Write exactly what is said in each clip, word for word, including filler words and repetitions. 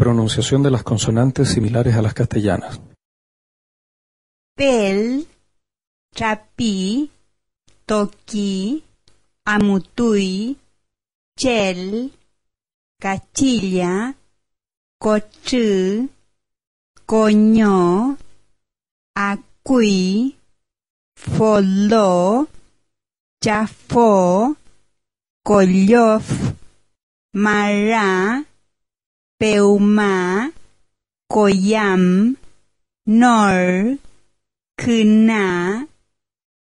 Pronunciación de las consonantes similares a las castellanas. Pel, trapi, toki, amutuy, chel, kachilla, kotrü, koño, akuy, folo, chafo, kollof, mara, pewma, koyam, nor, küna,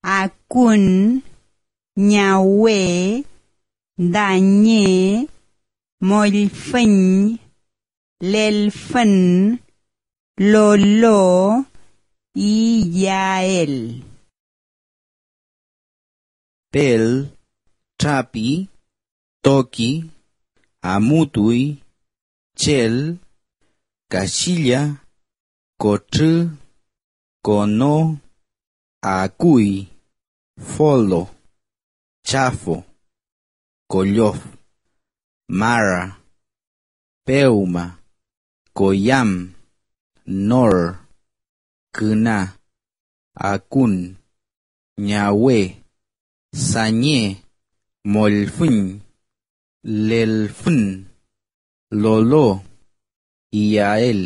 akun, ñawe, dañe, mollfüñ, lelfün, lolo, iyael. Pel, trapi, toki, amutuy, chel, kachilla, kotrü, kono, akuy, folo, chafo, kollof, mara, pewma, koyam, nor, küna, akun, ñawe, sañe, mollfüñ, lelfün, lolo, iyael.